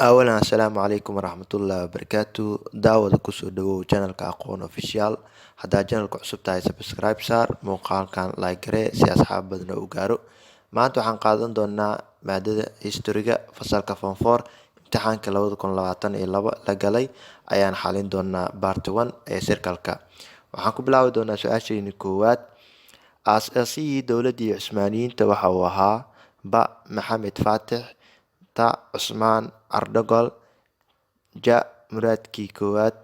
Awalan, assalaamu calaykum waraxmatullaahi wabarakaatu. Daawada, kusoo dhawow channelka Aqoon Official. Haddaad channelka cusub tahay, subscribe saar, muuqaalkan like garee si asxaab badan u gaaro. Maanta waxaan qaadan doonaa maadada historyga, fasalka form four, imtixaanka 2022 la galay ayaan xalin doonaa, part one ee circleka. Waxaan ku bilaabi doonaa su-aasheeni koowaad. Aas-aasihii dowladdii Cusmaaniyiinta waxa uu ahaa: ba, Maxamed Faatix; ta, Cusmaan Ardogol; ja, Muraadkii koowaad;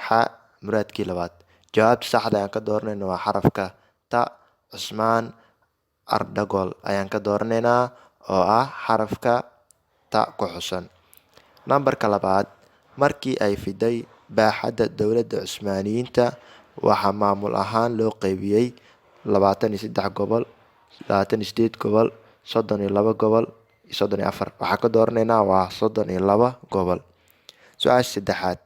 xa, Muraadkii labaad. Jawaabta saxda ayaan ka dooranayna waa xarafka ta, Cusmaan Ardogol ayaan ka dooranaynaa, oo ah xarafka ta ku xusan. Nambarka labaad: markii ay fiday baaxadda dowladda Cusmaaniyiinta, waxaa maamul ahaan loo qeybiyey 23 gobol, 28 gobol, 32 gobol iyo 34. Waxaan ka dooranaynaa waa 32 gobol. Su-aasha saddexaad: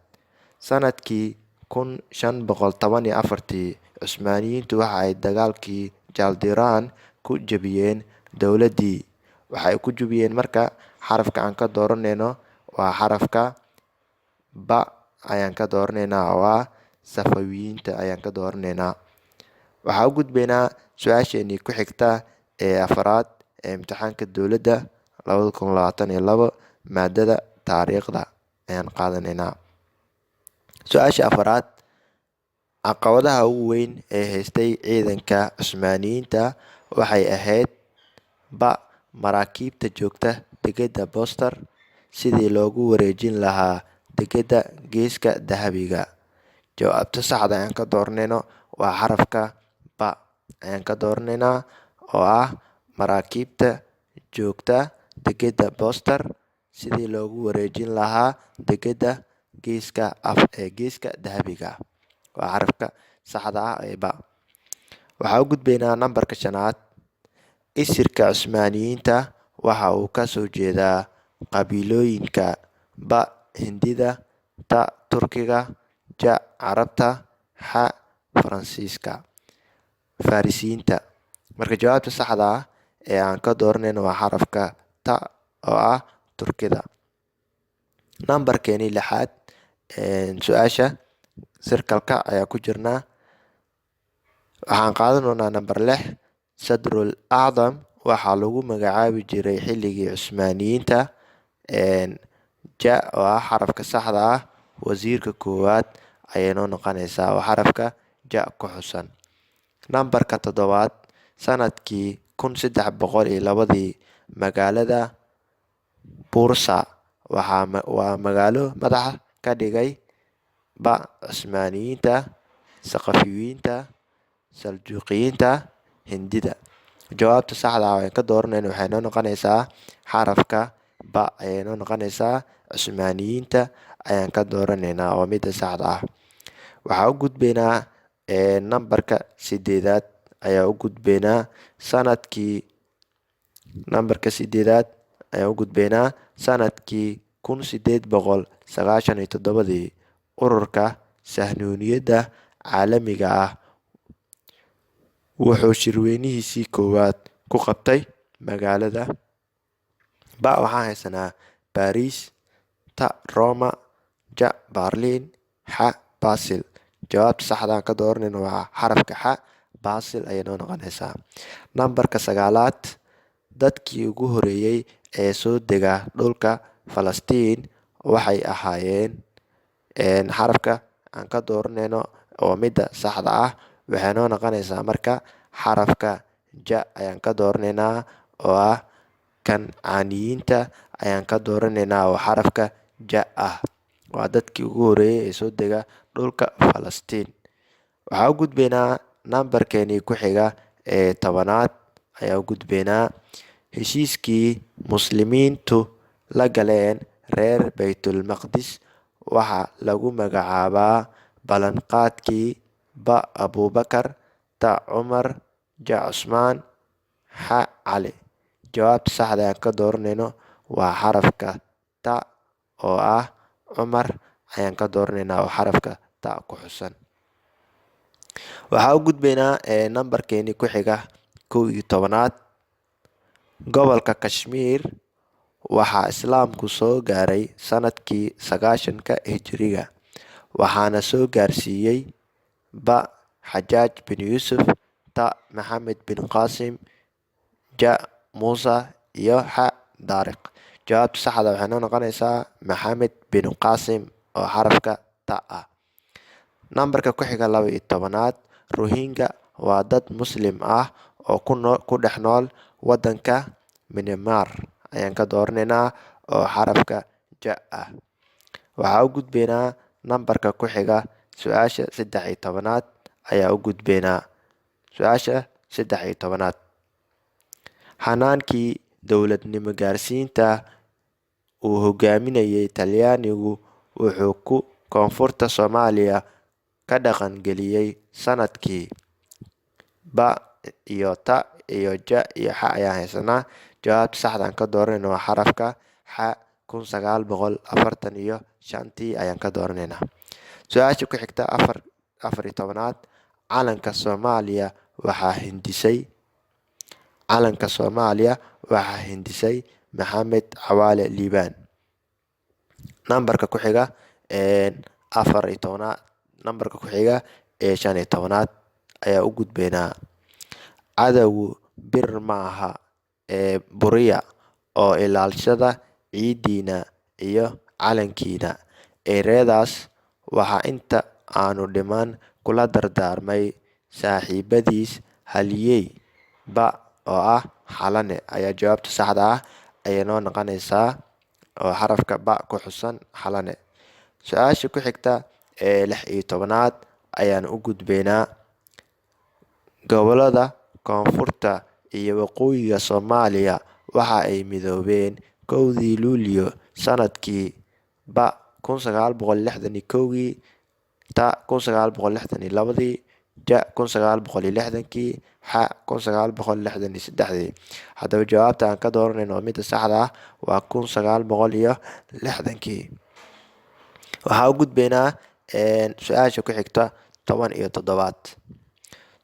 sanadkii 1514-tii, Cusmaaniyiintu waxa ay dagaalkii Jaldiran ku jebiyeen dowladdii. Waxay ku jebiyeen. Marka xarafka aan ka dooranayno waa xarafka ba ayaan ka dooranaynaa, oo ah Safawiyiinta ayaan ka dooranaynaa. Waxaa u gudbaynaa su-aasheenii ku xigta ee afaraad ee imtixaanka dowladda 2022. Maadada taariikhda ayaan qaadanaynaa. Su-aasha afaraad: caqabadaha ugu weyn ee haystay ciidanka Cusmaaniyiinta waxay ahayd: ba, maraakiibta joogta degeda Bostar, sidii loogu wareejin lahaa degeda Geeska Dahabiga. Jawaabta saxda ayaan ka dooranayno waa xarafka ba ayaan ka dooranaynaa, oo ah maraakiibta joogta degeda Bostar, sidii loogu wareejin lahaa degeda Geeska af ee Geeska Dahabiga. Waa xarafka saxda ah ee ba. Waxaa u gudbaynaa nambarka shanaad. Isirka Cusmaaniyiinta waxa uu ka soo jeedaa qabiilooyinka: ba, Hindida; ta, Turkiga; ja, Carabta; xa, Faransiiska, Farisiyiinta. Marka jawaabta saxda ah ee aan ka dooranayno waa xarafka ta, oo ah Turkida. Nambarkeeni lixaad, su-aasha circleka ayaa ku jirnaa. Waxaan qaadan doonaa namber lix. Sadrul Acdam waxaa lagu magacaabi jiray xilligii Cusmaaniyiinta: ja, oo ah xarafka saxda ah, wasiirka koowaad ayay noo noqonaysaa, oo xarafka ja ku xusan. Nambarka toddobaad: sanadkii 1302-dii, magaalada Bursa waa magaalo madaxa ka dhigay: ba, Cusmaaniyiinta; Saqafiyiinta; Saljuuqiyiinta; Hindida. Jawaabta saxda ah aan ka dooranayno waxay noo noqonaysaa xarafka ba ayay noo noqonaysaa. Cusmaaniyiinta ayaan ka dooranaynaa oo midda saxda ah. Waxaa u gudbaynaa nambarka sideedaad ayaa u gudbaynaa. Sanadkii, nambarka sideedaad ayaan u gudbaynaa. Sanadkii 1897-dii, ururka Sahnuuniyadda caalamiga ah wuxuu shirweynihiisii koowaad ku qabtay magaalada: ba, waxaan haysanaa Baris; ta, Roma; ja, Berlin; xa, Basil. Jawaabta saxda aan ka dooranayno waa xarafka xa, Basil ayay noo noqonaysaa. Nambarka sagaalaad: dadkii ugu horeeyay ee soo dega dhulka Falastiin waxay ahaayeen. Xarafka aan ka dooranayno oo midda saxda ah waxay noo noqonaysaa marka xarafka ja ayaan ka dooranaynaa, oo ah Kancaaniyiinta ayaan ka dooranaynaa, oo xarafka ja ah. Waa dadkii ugu horeeyay ee soo dega dhulka Falastiin. Waxaa u gudbaynaa nambarkeenii ku xiga ee 10aad ayaa u gudbaynaa. Heshiiskii Muslimiintu la galeen reer Baytulmaqdis waxaa lagu magacaabaa ballanqaadkii: ba, Abuubakar; ta, Cumar; ja, Cusmaan; xa, Cali. Jawaabta saxda aan ka dooranayno waa xarafka ta, oo ah Cumar ayaan ka dooranaynaa, oo xarafka ta ku xusan. Waxaa u gudbaynaa nambarkeeni ku xiga, 11aad. Gobolka Kashmiir Waxaa Islaamku soo gaaray sanadkii 90-ka Hijriga, waxaana soo gaarsiiyey ba Xajaaj bin Yuusuf, ta Maxamed bin Qaasim, ja Muusa iyo xa Daariq. Jawaabta saxda waxay noo noqonaysaa Maxamed bin Qaasim oo xarafka ta ah. Nambarka ku xiga 12aad, Rohingya waa dad Muslim ah oo ku dhex nool wadanka Myanmar ayaan ka dooranaynaa oo xarafka ja ah. Waxaa u gudbaynaa nambarka ku xiga, su-aasha 13aad ayaa u gudbaynaa. Su-aasha 13aad, hanaankii dowladnimo gaarsiinta uu hogaaminayay Talyaanigu wuxuu ku koonfurta Soomaaliya ka dhaqan geliyey sanadkii? Ba iyo ta iyo ja iyo xa ayaan haysanaa. Jawaabta saxda aan ka dooranayna waa xarafka xa, 1945-tii ayaan ka dooranaynaa. Su-aasha ku xigta 14aad, calanka Soomaaliya waxaa hindisay? Calanka Soomaaliya waxaa hindisay Maxamed Cawaale Liibaan. Nambarka ku xiga 14aad, nambarka ku xiga ee 15aad ayaa u gudbaynaa. Cadowgu bir maaha ee buriya oo ilaalshada ciidiina iyo calankiina. Ereyadaas waxaa inta aanu dhiman kula dardaarmay saaxiibadiis halyeey ba oo ah Xalane ayaa jawaabta saxda ah ayay noo noqonaysaa oo xarafka ba ku xusan, Xalane. Su-aasha ku xigta ee 16aad ayaan u gudbaynaa. Gobolada koonfurta iyo waqooyiga Soomaaliya waxa ay midoobeen 1-dii Luulyo sanadkii? Ba 1961-kii, ta 1962-dii, ja 1960-kii, xa 1963-dii. Haddaba jawaabta aan ka dooranayno waa midda saxda ah, waa 1960-kii. Waxaa u gudbaynaa su-aasha ku xigta 17aad.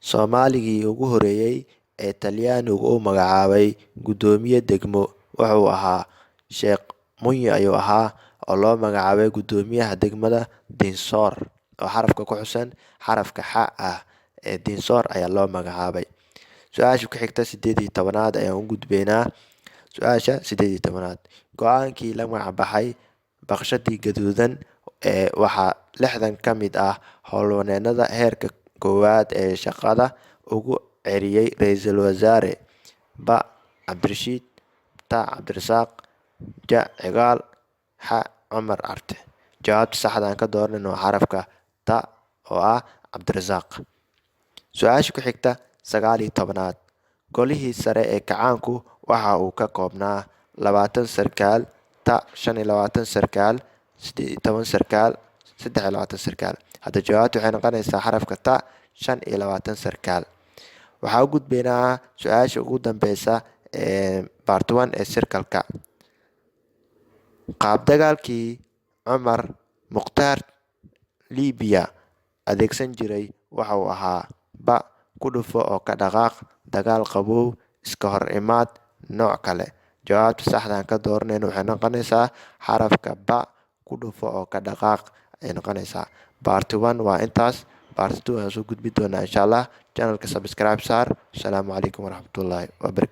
Soomaaligii ugu horeeyay ee Talyaanigu u magacaabay guddoomiye degmo wuxuu ahaa? Sheekh Munye ayuu ahaa oo loo magacaabay guddoomiyaha degmada Dinsoor oo xarafka ku xusan xarafka xa ah ee Dinsoor ayaa loo magacaabay. Su-aasha ku xigta 18aad ayaan u gudbaynaa. Su-aasha 18aad, go-aankii la magacbaxay Baqshadii Gaduudan ee waxaa 60 ka mid ah howlwaneennada heerka koowaad ee shaqada ugu ceriyay ra-iisul wasaare? Ba Cabdirashiid, ta Cabdirasaaq, ja Cigaal, xa Cumar Carte. Jawaabta saxda aan ka dooranayno waa xarafka ta oo ah Cabdirasaaq. Su-aasha ku xigta 19aad, golihii sare ee kacaanku waxa uu ka koobnaa 20 sarkaal, ta 25 sarkaal, 18 sarkaal, 23 sarkaal. Hadda jawaabta waxay noqonaysaa xarafka ta, 25 sarkaal. Waxaa u gudbaynaa su-aasha ugu dambeysa ee part one ee circle-ka. Qaab dagaalkii Cumar Mukhtaar Libiya adeegsan jiray waxa uu ahaa? Ba ku dhufo oo ka dhaqaaq, dagaal qabow, iska hor imaad, nooc kale. Jawaabta saxda aan ka dooranayno waxay noqonaysaa xarafka ba, ku dhufo oo ka dhaqaaq ayay noqonaysaa. Part one waa intaas. Part two ayaan soo gudbi doonaa insha Allah. Channelka subscribe saar. Asalaamu calaykum waraxmatullaahi wabarakatu.